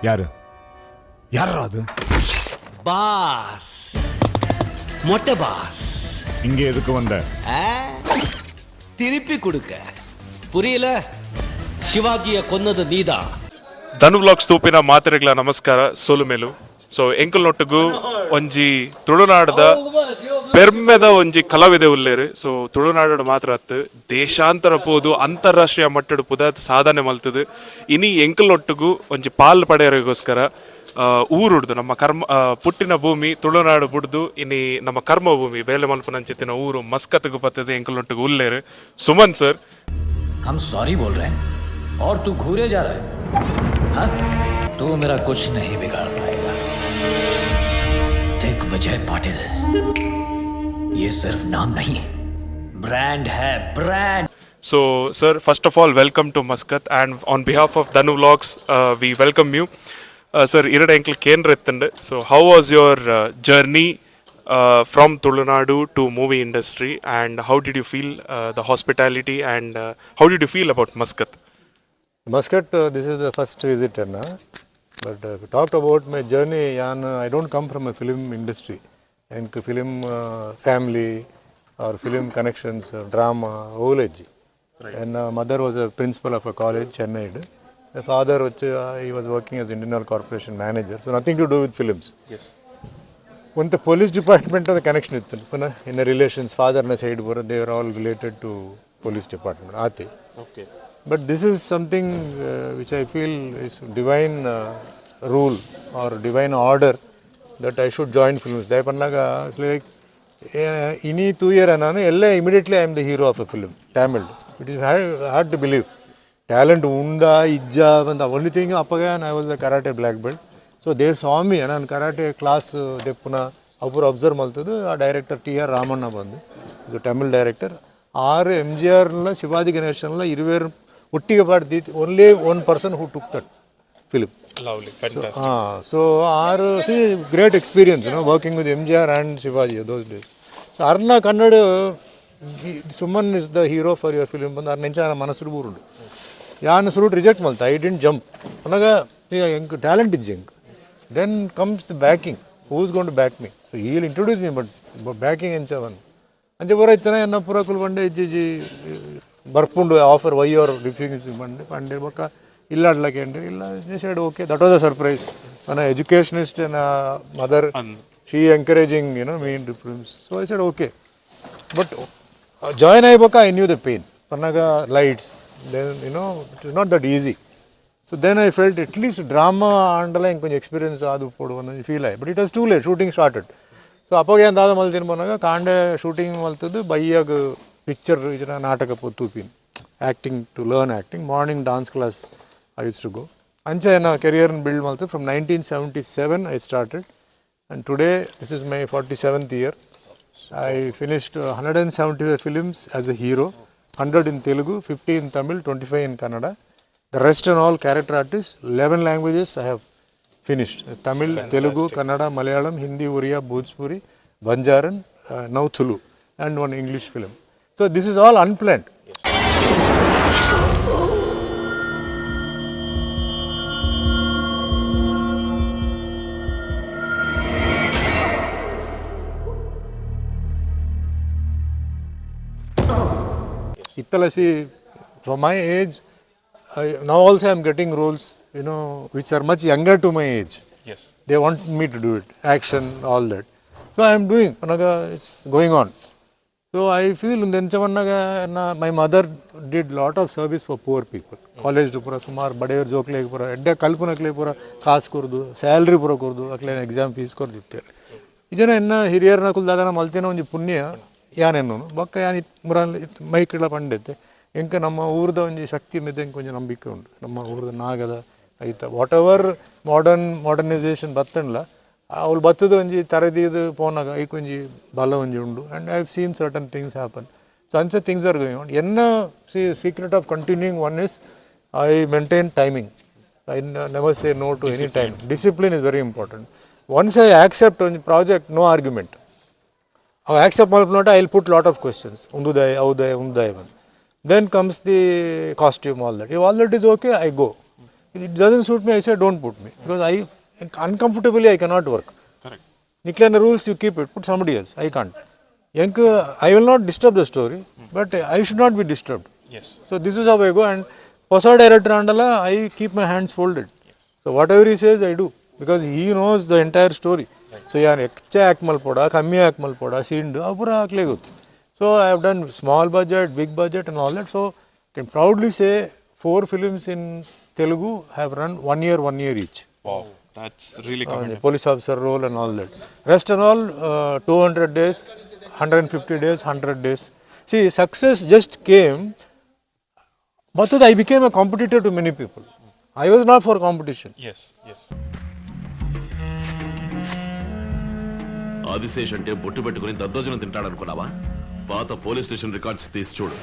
ಯಾರು ಯಾರು ಅದು? ಬಾಸ್, மொட்டை பாஸ். இங்கே எதுக்கு வந்த? ஆ, திருப்பி கொடுக்க. புரியல? சிவாஜிய கொன்னது நீதான். ಧನು ವ್ಲಾಗ್ಸ್ ತೂಪಿನ ಮಾತೆರೆಗ್ಲ ನಮಸ್ಕಾರ, ಸೋಲುಮೇಲು. ಸೊ ಎಂಕಲ್ ನೊಟ್ಟುಗು ಒಂಜಿ ತುಳುನಾಡದ ಪೆರ್ಮೆದ ಒಂಜಿ ಕಲಾವಿದೆ ಉಲ್ಲೇರು. ಸೊ ತುಳುನಾಡು ಮಾತ್ರ ಅತ್ತು, ದೇಶಾಂತರ ಪೋದು ಅಂತಾರಾಷ್ಟ್ರೀಯ ಮಟ್ಟಡ್ ಪುದಾತ್ ಸಾಧನೆ ಮಲ್ತದು. ಇನಿ ಎಂಕಲ್ ನೊಟ್ಟುಗು ಒಂಜಿ ಪಾಲ್ ಪಡೆಯರಿಗೋಸ್ಕರ ಊರುಡ್ದು ನಮ್ಮ ಕರ್ಮ ಪುಟ್ಟಿನ ಭೂಮಿ ತುಳುನಾಡು ಬುಡ್ದು ಇನಿ ನಮ್ಮ ಕರ್ಮ ಭೂಮಿ ಬೇಲೆ ಮಲ್ಪನಂಚಿತ್ತಿನ ಊರು ಮಸ್ಕತ್ಗ್ ಪತ್ತದು ಎಂಕಲ್ ನೊಟ್ಟುಗು ಉಲ್ಲೇರು ಸುಮನ್ ಸರ್. हम सॉरी बोल रहे हैं और तू घूरे जा रहा है, हाँ? तू मेरा कुछ नहीं बिगाड़ पाएगा। दिग्विजय पाटिल, ये सिर्फ नाम नहीं, ब्रांड है, brand. So, sir, first of all, welcome to Muscat, and on behalf of Dhanu Vlogs, we welcome you. Sir, ಇರಡ ಎಂಕ್ಲ್ ಕೇಂದ್ರ ಎತ್ತಂಡ್. So, how was your journey from Tulunadu to movie industry, and how did you feel the hospitality, and how did you feel about Muscat? Muscat, this is the first visit, Anna. But talked about my journey, yan, I don't come from a film industry. And film family or film connections, drama, ovulage. And mother was a principal of a college, Chennai. The father, which, he was working as Indian Oil Corporation manager, so nothing to do with films. ಒಂತ police department ಅದ connection ಇತ್ತು ಪುನಃ ಇನ್ relations ಫಾದರ್ನ side ಬರೋ, they are all related to police department ಆತಿ. But this is something which I feel is divine rule or divine order that I should join films. ಪನ್ನಾಗ like ಇನಿ ತೂಯರ ನಾನು ಎಲ್ಲ immediately I am the hero of a film, Tamil. It is hard to believe. Talent ಉಂಡಾ ಇಜ್ಜಾ ಬಂದ only thing ಅಪ್ಪಗ I was the karate black belt, so they saw me. ನಾನು karate class ದೆಪ್ಪುನ ಅಪುರ observe ಮಲ್ತದ್ದು. ಆ director T R Ramanna ಬಂದು, ಇದು Tamil director. ಆರು M G ಆರ್ನ ಶಿವಾಜಿ ಗಣೇಶನ್ಲ ಇರುವೇರು ಒಟ್ಟಿಗೆ ಪಾಡ್ದಿ, only one person who took that film. Lovely, fantastic. ಹಾಂ, ಸೊ ಆರು see great experience working with MGR and Shivaji those days. So Arna Kannada "Suman is the hero for your film" ಬಂದು ಅರ್ ನೆಂಚ ಮನಸ್ಸು ಬೂರುಂಡು. ಯಾನ್ ಸುರುಟ್ reject ಮಲ್ತ. I didn't jump. ಪನಗ ಎಂಕ್ talent ಇಜ್ಜಿ ಎಂಕ್. Then comes the backing. Who's gonna back me? So he'll introduce me, but backing ಎಂಚ ಬನ್ ಅಂಚೆ ಪೂರ ಇತ್ತನ ಎನ್ನ ಪೂರ ಕುಲ್ ಬಂಡೆ ಇಜ್ಜಿ ಬರ್ಪುಂಡು offer, why are refuse ಬಂಡೆ ಪಂಡೆ ಬೊಕ್ಕ ಇಲ್ಲ ಕೇಂದ್ರ ಇಲ್ಲ said okay. That was a surprise. ನನ್ನ educationist mother, she encouraging me in films, so I said okay. But join ಆಯ್ಬೊಕ್ಕ I knew the pain. ಪನ್ನಾಗ lights, then it is not that easy. So then I felt at least drama ಆಂಡಲ ಇಂಕೊಂಚ ಕೊಂಚ experience ಆದು ಪೋಡು ಅನ್ನೋ feel I. But it was too late, shooting started. So ಅಪ್ಪಗೆ ಏನು ದಾದ ಮಲ್ತಿನ ಪನ್ನಾಗ ಕಾಂಡೆ shooting ಮಲ್ತದ್ದು, ಬೈಯಾಗ picture ಇಜನ ನಾಟಕ ಪೋ ತೂಪಿನ್, acting to learn acting. Morning dance class I used to go. ಅಂಚೆ ನಾ ಕೆರಿಯರ್ನ build ಮಲ್ತು. From 1977 I started, and today this is my 47th year. I finished 175 films as a hero, 100 in Telugu, 50 in Tamil, 25 in Kannada. The rest and all character artists, 11 languages I have finished. Tamil, Telugu, Kannada, Malayalam, Hindi, Oriya, Bhojpuri, Banjaran, now Tulu, and one English film. So this is all unplanned. Ittala, see, for my age, now also I am getting roles, which are much younger to my age. They want me to do it, action, all that. So I am doing, panaga it's going on. So I feel ಎಂಚವನ್ನಾಗ my mother did lot of service for poor people. College ಪೂರ ಸುಮಾರು ಬಡೆಯವ್ರ ಜೋಕ್ಲೆಗ್ ಪೂರ ಎಡ್ಡೆ ಕಲ್ಪನಕ್ಲೆ ಪೂರ ಕಾಸು ಕೊರ್ದು, salary ಪೂರ ಕೊರ್ದು ಅಕ್ಲೇನ ಎಕ್ಸಾಮ್ ಫೀಸ್ ಕೊರ್ದಿತ್ತೇರು. ಈ ಜನ ಎನ್ನ ಹಿರಿಯರ್ನ ಕುಲ್ದಾದನ ಮಲ್ತಿನ ಒಂಜಿ ಪುಣ್ಯ ಯಾನೆನ್ನೋನು ಬೊಕ್ಕ ಯಾನ್ ಮುರಾನ್ ಮೈಕಿಳ ಪಂಡೆತ್ತೆ ಎಂಕ ನಮ್ಮ ಊರ್ದ ಒಂಜಿ ಶಕ್ತಿ ಮಿದ್ ಎಂಕ್ ಒಂಜಿ ನಂಬಿಕೆ ಉಂಡು. ನಮ್ಮ ಊರ್ದ ನಾಗದ ಐತ what ever modern modernisation ಬತ್ತಂಡ್ಲ ಅವ್ಲು ಬತ್ತದ ಒಂಜಿ ತರದೀದು ಪೋನಾಗ ಐಕ್ ಒಂಜಿ ಬಲ ಒಂಜಿ ಉಂಡು. And I have seen certain things happen. So ಅಂಚ things are going on. ಎನ್ನ see secret of continuing one is I maintain timing. I never say no to any time. Discipline is very important. Once I accept ಒಂಜಿ project, no argument. ಅವು accept ಮಲ್ಪನೋಟ I will put lot of questions, ಉಂದುದಾಯ ಹೌದಾಯ ಉಂದುದಾಯ ಬಂದು. Then comes the costume, all that. If all that is okay, I go. It doesn't suit me, I say don't put me, because I uncomfortably I cannot work. Correct. ನಿಕ್ಲೆನ rules you keep it, put somebody else, I can't. ಎಂಕ್ I will not disturb the story, but I should not be disturbed. Yes. So this is how I go. And ಹೊಸ director ಆಂಡಲ I keep my hands folded. So whatever he says I do, because he knows the entire story. So ಯಾನ್ ಹೆಚ್ಚ act ಮಲ್ಪೋಡ ಕಮ್ಮಿ act ಮಲ್ಪೋಡ ಸೀನ್ಡು ಅವು ಪೂರ ಹಾಕ್ಲೇ ಗೊತ್ತು. So I have done small budget, big budget and all that. So can proudly say 4 films in Telugu have run 1 year, 1 year each. Wow, that's really Police officer role and all that. Rest and all 200 days, 150 days, 100 days. See, success just came. But I became a competitor to many people. I was not for competition. Yes, yes. Adisesh అంటే బొట్టు పెట్టుకుని దద్దోజనం తింటాడనుకున్నావా? పాత police station records తీసి చూడు.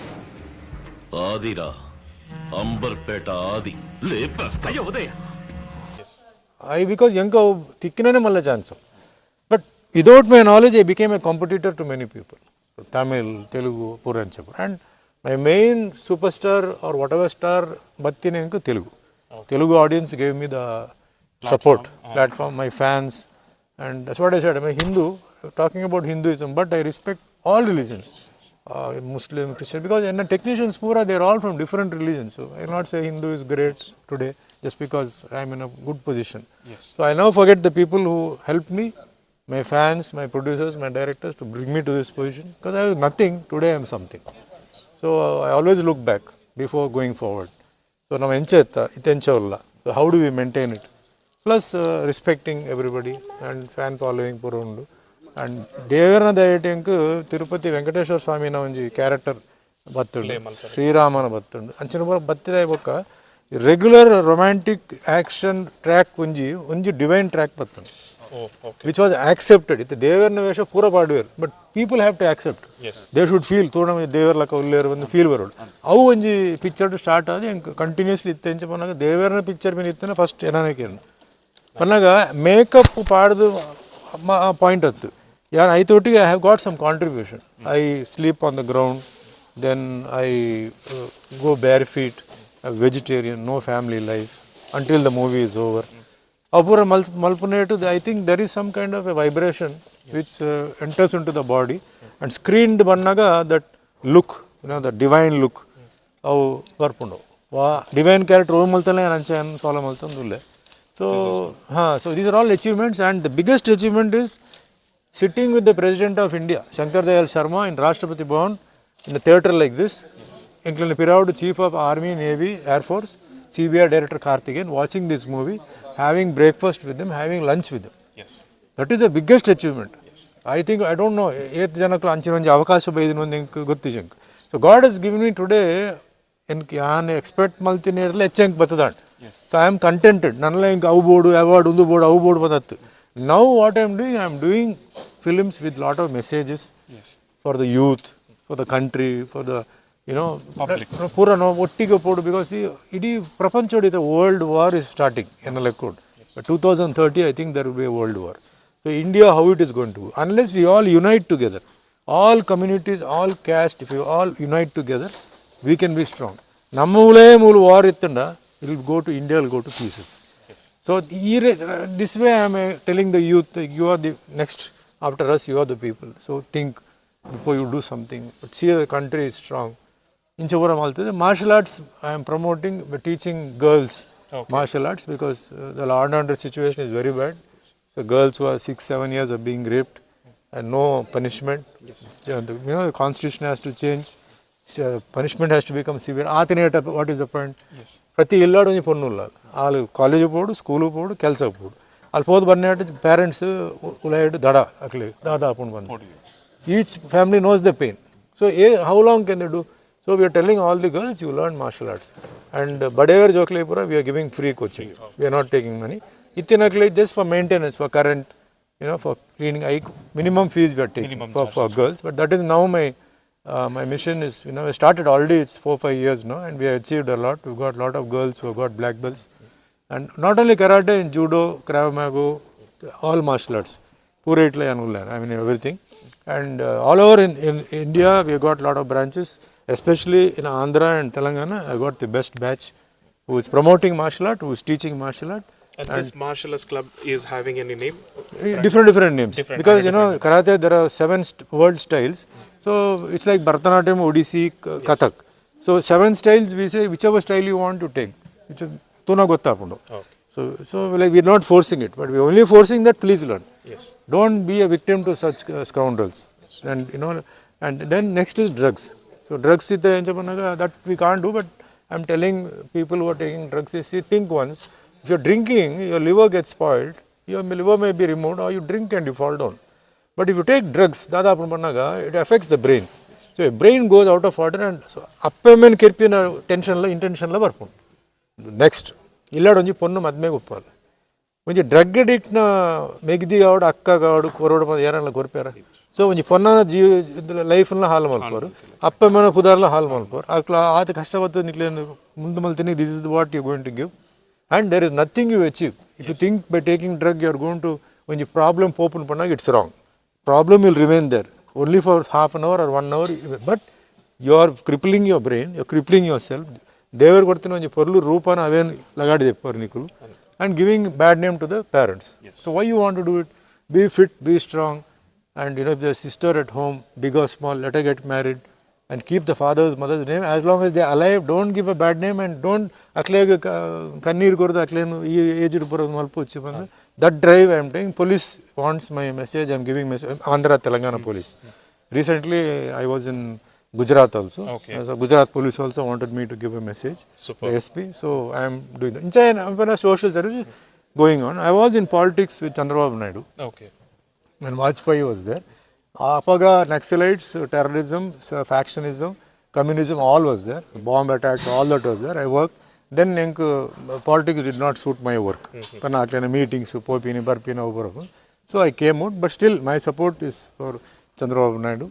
ఆదిరా, అంబర్పేట ఆది లేపేస్తా. I because ఎంక తిక్కిననే మళ్ళీ chance. But without my knowledge I became a competitor to many people. Tamil, Telugu, Puran చెప్పు. And my main super star or whatever star Battina ఇంక Telugu. Telugu audience gave me the support, platform, my fans. And that's what I said. I'm a Hindu, talking about Hinduism, but I respect all religions, Muslim, Christian, because and the technicians pura, they are all from different religions. So I will not say Hindu is great today just because I am in a good position. Yes. So I now forget the people who helped me, my fans, my producers, my directors, to bring me to this position, because I was nothing, today I am something. So I always look back before going forward. So now enchetta, itencha. So how do we maintain it? Plus respecting everybody and fan following pura undu. And ದೇವರನ ದಯಟೆಂಕ್ Tirupati Venkateshwara ಸ್ವಾಮಿನ ಒಂಜಿ character ಬತ್ತುಂಡು, ಶ್ರೀರಾಮನ ಬತ್ತುಂಡು. ಅಂಚಿನ ಪೂರ ಬತ್ತಿದ ಬೊಕ್ಕ regular romantic action track ಒಂಜಿ ಒಂಜಿ divine track ಬತ್ತುಂಡು, which was accepted. ಇತ್ತೆ ದೇವರನ ವೇಷ ಪೂರ ಪಾಡುವೆರ್, but people have to accept. They should feel ತೂಣ ದೇವರ ಲಕ್ಕ ಉಲ್ಲೇರು ಒಂದು ಫೀಲ್ ಬರೋಡು. ಅವು ಒಂಜಿ ಪಿಕ್ಚರ್ ಸ್ಟಾರ್ಟ್ ಆದ್ ಎಂಕ್ ಕಂಟಿನ್ಯೂಸ್ಲಿ ಇತ್ತೆ ಎಂಚ ಪನ್ನಾಗ ದೇವರನ ಪಿಕ್ಚರ್ ಮೇಲೆ ಇತ್ತನ ಫಸ್ಟ್ ಏನಾನ ಕೇರಣ ಪನ್ನಾಗ ಮೇಕಪ್ ಪಾಡ್ದು ಪಾಯಿಂಟ್ ಹತ್ತು. ಯಾನ್ ಐತೊಟ್ಟಿಗೆ I have got some contribution. I sleep on the ground, then I go bare feet, vegetarian, no family life until the movie is over. ಅವು ಪೂರ ಮಲ್ಪುನೇಟು I think there is some kind of a vibration which enters into the body and screened ಬಂದಾಗ that look, you know, the divine look ಅವು ಬರ್ಪುಂಡು. ವಾ divine character ಓ ಮಲ್ತಲೇ ಅಂಚೆ follow ಮಲ್ತೊಂದು ಉಲ್ಲೆ. So ಹಾಂ, so these are all achievements. And the biggest achievement is sitting with the President of India, Shankar Dayal Sharma, in Rashtrapati Bhavan, in a theatre like this, including Piravadu, Chief of Army, Navy, Air Force, CBI Director Karthikeyan, watching this movie, having breakfast with them, having lunch with them. Yes. That is the biggest achievement. Yes. I think, I don't know, ಏತ್ ಜನಕ್ಕೂ ಅಂಚಿನ ಒಂಜಿ ಅವಕಾಶ ಬೈದಿನ ಒಂದು ಎಂಕ್ ಗೊತ್ತಿಜಂಕ್. So God has given me today, ಎನ್ಕ್ ಯಾನ್ expect ಮಲ್ತಿನ ಇರಲಿ ಹೆಚ್ಚಂಕ್ ಬತ್ತದಾಂಡ್. So I am contented. ನನ್ನಲ್ಲ ಇಂಕ್ ಅವು ಬೋರ್ಡು, ಅವಾರ್ಡ್, ಒಂದು ಬೋರ್ಡು, ಅವು ಬೋರ್ಡ್ ಬಂದತ್ತು. Now what I am doing, I am doing films with lot of messages for the youth, for the country, for the, you know, public. ಪೂರ ನಾವು ಒಟ್ಟಿಗೆ ಪೋಡು, because ಇಡೀ ಪ್ರಪಂಚ world war is starting ಎನ್ನ ಲೆಕ್ಕೋಡು. 2030 I think there will be a world war. So India, how it is going to, unless we all unite together, all communities, all caste, if you all unite together, we can be strong. ನಮ್ಮ ಮೂಲೇ ಮೂಲ war ಇತ್ತಂಡ it will go to India, will go to pieces. So this way I am telling the youth, you are the next after us, you are the people. So think before you do something. But see, the country is strong. ಇಂಚಪುರ ಮಾಲ್ತದೆ martial arts I am promoting, teaching girls martial arts, because the law and order situation is very bad. So girls who are 6-7 years are being raped and no punishment. You know, the constitution has to change. Punishment has to become severe. ಆತನೇಟ what is the point? ಪ್ರತಿ ಇಲ್ಲಾಡು ಒಂಜಿ ಪೊಣ್ಣು ಉಲ್ಲ, ಆಲು college ಪೋಡು, school ಪೋಡು, ಕೆಲಸಕ್ಕೆ ಪೋಡು. ಅಲ್ಲಿ ಪೋದು ಬನ್ನೇಟ parents ಉಲಾಯಿಡು ದಡ ಅಕ್ಲಿ ದಾದ ಹಾಕೊಂಡು ಬಂದು. Each family knows the pain. So a how long can they do? So we are telling all the girls, you learn martial arts. And ಬಡೇವರ್ ಜೋಕ್ಲೆ ಪೂರ we are giving free coaching, we are not taking money. ಇತ್ತಿನಕ್ಲೆ just for maintenance, for current, you know, for cleaning, I minimum fees we are taking for girls. But that is now my my mission is, you know, we started already, it's 4-5 years now, and we have achieved a lot. We've got a lot of girls who have got black belts. And not only karate, in judo, Krav Maga, all martial arts. Pura itla anulla, I mean everything. And all over in India, we have got a lot of branches, especially in Andhra and Telangana. I got the best batch. who is promoting martial art, who is teaching martial art. And this martial arts club is having any name? Different different names. Different, because you know, karate there are 7 world styles. So it's like Bharatanatyam, Odissi, Kathak. So 7 styles, we say whichever style you want to take, which is tuna gottapundu. So like we are not forcing it, but we are only forcing that please learn. Don't be a victim to such scoundrels. And you know, and then next is drugs. So drugs itte encha pannaga that we can't do, but I am telling people who are taking drugs is, see, think once. If you are drinking, your liver gets spoiled, your liver may be removed, or you drink and you fall down. But if you take drugs, dada apnu pannaga, it affects the brain. So your brain goes out of order, and so appamen kirpina tension la, intention la barpun. Next, illad onji ponnu madme guppal. ಒಂಜಿ drug ಅಡಿಕ್ಟ್ನ ಮೆಗ್ದಿ ಆವಡು, ಅಕ್ಕ ಆವಡು, ಕೊರೋಡು ಬಂದು ಯಾರನ್ನ ಕೊರ್ಪೇರ. ಸೊ ಒಂಜಿ ಪೊನ್ನನ ಜೀವ ಲೈಫ್ನ ಹಾಲು ಮಲ್ಪೋರು, ಅಪ್ಪ ಮನ ಪುದಾರ್ಲ ಹಾಲು ಮಲ್ಪೋರು. ಅಕ್ಲ ಆತ ಕಷ್ಟ ಬತ್ತು ನಿಕ್ಲೇನು ಮುಂದೆ ಮಲ್ತೀನಿ, this is what you going to give, and there is nothing you achieve. If you think by taking drug you are going to ಒಂಜಿ ಪ್ರಾಬ್ಲಮ್ ಓಪನ್ ಪನ್ನಾಗ, it's wrong. Problem will remain there only for half an hour or 1 hour, but you are crippling your brain, you are crippling yourself. ದೇವರು ಕೊಡ್ತೀನಿ ಒಂಜಿ ಪೊರ್ಲು ರೂಪನ ಅವೇನು ಲಗಾಡಿದೆ ಪರ್ ನಿಕುಲು, and giving bad name to the parents. So why you want to do it? Be fit, be strong, and you know, if there's sister at home, big or small, let her get married and keep the father's, mother's name as long as they are alive. Don't give a bad name and don't ಅಕ್ಲೇಗ ಕಣ್ಣೀರು ಕೊರದು ಅಕ್ಲೇನು ಈ age ಬರೋದು ಮಲ್ಪುಚ್ಚಿ ಬಂದು. That drive I am taking. Police wants my message, I am giving message. Andhra, Telangana police. Recently I was in Gujarat also. So Gujarat police also wanted me to give a message. Super. The SP. So I am doing that. In China, when a social service going on. I was in politics with Chandrababu Naidu. When Vajpayee was there. Apaga Naxalites, terrorism, factionism, communism, all was there. Bomb attacks, all that was there. I worked. Then politics did not suit my work. Mm-hmm. Meetings, popini, barpina, over. So I came out, but still my support is for Chandrababu Naidu.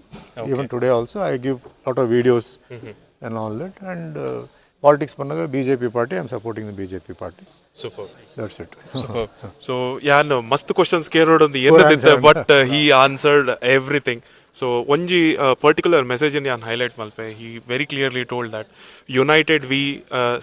Even today also I give lot of videos and all that. And politics pannaga BJP party, I am supporting the BJP party. Super. That's it. Super. So ಯಾನ್ ಮಸ್ತ್ questions ಕೇರೋಡೊಂದು ಎನ್ನದಿತ್ತೆ, but he answered everything. So ಒಂಜಿ particular message ಯಾನ್ highlight ಮಲ್ಪೆ. He very clearly told that united we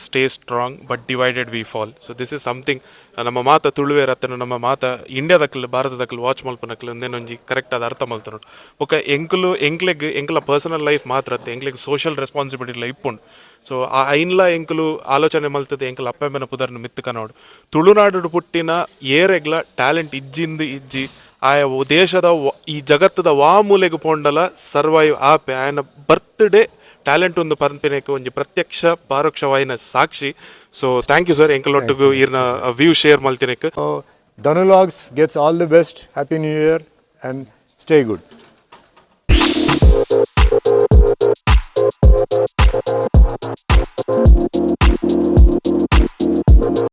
stay strong, but divided we fall. So this is something ನಮ್ಮ ಮಾತ ತುಳುವೆ ರತ್ನ, ನಮ್ಮ ಮಾತ ಇಂಡಿಯಾದಕ್ಲು ಭಾರತದಕ್ಲು ವಾಚ್ ಮಲ್ಪನಕ್ಲು ಒಂದೇನೊಂಜಿ ಕರೆಕ್ಟ್ ಆದ ಅರ್ಥ ಮಲ್ತನೋಡು. ಬೊಕ್ಕ ಎಂಕುಲು ಎಂಕ್ಲೆಗ್ ಎಂಕಲ ಪರ್ಸನಲ್ ಲೈಫ್ ಮಾತ್ರ ಅತ್ತೆ, ಎಂಕ್ಲೆಗ್ ಸೋಷಿಯಲ್ ರೆಸ್ಪಾನ್ಸಿಬಿಲಿಟಿ ಇಪ್ಪುಂಡು. ಸೊ ಆ ಐನ್ಲ ಎಂಕುಲು ಆಲೋಚನೆ ಮಲ್ತದೆ ಎಂಕಲ ಅಪ್ಪಮ್ಮನ ಪುದರ್ನ ಮಿತ್ತು ಕನೋಡು. ತುಳುನಾಡು ಪುಟ್ಟಿನ ಏರೆಗ್ಲ ಟ್ಯಾಲೆಂಟ್ ಇಜ್ಜಿಂದು ಇಜ್ಜಿ, ಆಯ ದೇಶದ ಈ ಜಗತ್ತದ ವಾ ಮೂಲೆಗೆ ಪೋಂಡಲ ಸರ್ವೈವ್ ಆಪೆ. ಆಯನ ಬರ್ತ್ಡೇ ಟ್ಯಾಲೆಂಟ್ ಒಂದು ಪನ್ಪಿನಕ್ಕೆ ಒಂಜಿ ಪ್ರತ್ಯಕ್ಷ ಪಾರೋಕ್ಷವಾಯಿನ ಸಾಕ್ಷಿ. ಸೊ thank you sir, ಎಂಕಲೊಟ್ಟಿಗೂ ಈರ್ನ ವ್ಯೂ ಶೇರ್ ಮಲ್ತಿನಕ್ಕೆ. Dhanulogs gets all the best. Happy New Year and stay good.